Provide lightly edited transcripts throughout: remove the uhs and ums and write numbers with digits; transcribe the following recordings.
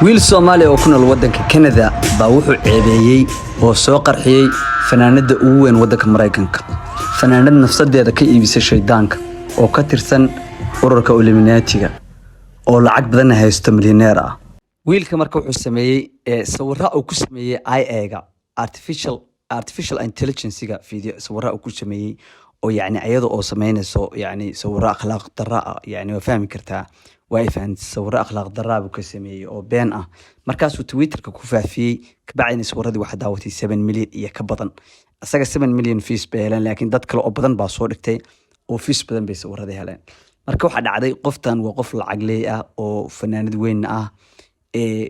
Wiil Soomaaliya oo ku nool waddanka Canada baa wuxuu ceebeeyey oo soo qarxiyey fanaanada ugu weyn waddanka Maraykanka, fanaanad nafsadeeda ka iibisay shaydaanka oo ka tirsan ururka Illuminatiga oo lacag badanna haysto, milyaneer ah. Wiilka marka wuxuu sameeyey sawira uu ku sameeyey AI-ga, artificial intelligence-ga, video sawira uu ku sameeyey oo yacni ayada oo sameynayso, yacni sawiro akhlaaq darra ah. Yacni waa fahmi kartaa, waa ay fahantay. Sawiro akhlaaq darraa buu ka sameeyey oo been ah. Markaasuu Twitterka ku faafiyey. Kabacdina sawiradii waxaa daawatay 7 million iyo ka badan. Isaga 7 million views bay heleen, laakiin dad kale oo badan baa soo dhigtay oo views badan bay sawiradii heleen. Marka waxaa dhacday, qoftan waa qof lacag leey ah oo fanaanad weyn ah. Ee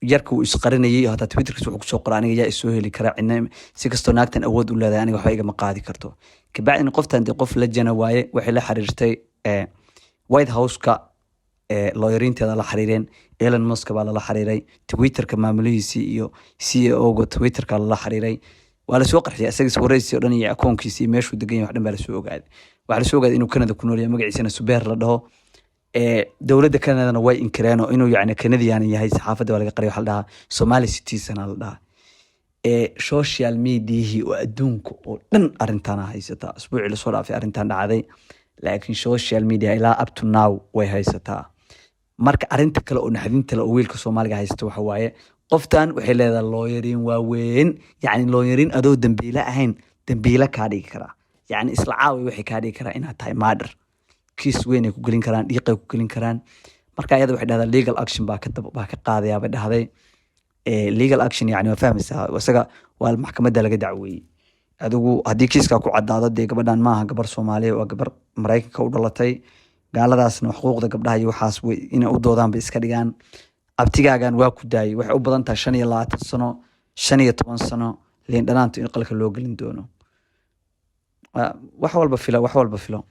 yarka uu isqarinayay, hataa Twitterkiis wuxuu kusoo qoray: "Aniga yaa isoo heli kara? Cidna si kastoo naagtan awood u leedahay, aniga waxba igama qaadi karto." Kabacdina qoftan dee qof la jana waaye. Waxay la xiriirtay White House-ka, lawyerinteeda la xiriireen. Elon Musk baa lala xiriiray, Twitterka maamulihiisii iyo CEO-ga Twitterka lala xiriiray. Waa lasoo qarxiyay isaga, sawiradiisii o dhan iyo akoonkiisi iyo meeshuu degan yahay wax dhan baa lasoo ogaaday. Waxaa lasoo ogaaday inuu Canada ku nool yahay, magaciisana Subeer la dhaho. Dowladda Canadana way inkireen oo inuu yacni Canadian yahay saxaafadda waa laga qariyay. Waxa la dhahaa Somali citizen la dhahaa. Social mediahii oo adduunka oo dhan arrintan haysataa. Usbuucii lasoo dhaafay arrintan dhacday, laakiin social media ilaa up to now way haysataa. Marka arrinta kale oo naxdinta le oo wiilka Soomaaliga haysta waxa waaye, qoftan waxay leedahay lawyerin waaweyn, yacni lawyerin adoo dambiile ahayn dambiile kaa dhigi karaa. Yacni isla caawi waxay kaa dhigi karaa inaad tahay murder kiis weyn ay ku gelin karaan, dhiiqay ku gelin karaan. Marka ayada waxay dhahdaa legal action baa ka qaadayaa bay dhahday. Legal action yani waa fahmaysaa, isaga waa maxkamadda laga dacweeyey. Adigu haddii kiiskaa ku caddaado, dee gabadhan maaha gabar Soomaaliya, waa gabar Maraykanka u dhalatay. Gaaladaasna xuquuqda gabdhaha iyo waxaas way inay u doodaan bay iska dhigaan. Abtigaagan waa ku daayay. Waxay u badan tahay 25 sano, 15 sano liin dhanaantu in qalka loo gelin doono. Wax walba filo, wax walba filo.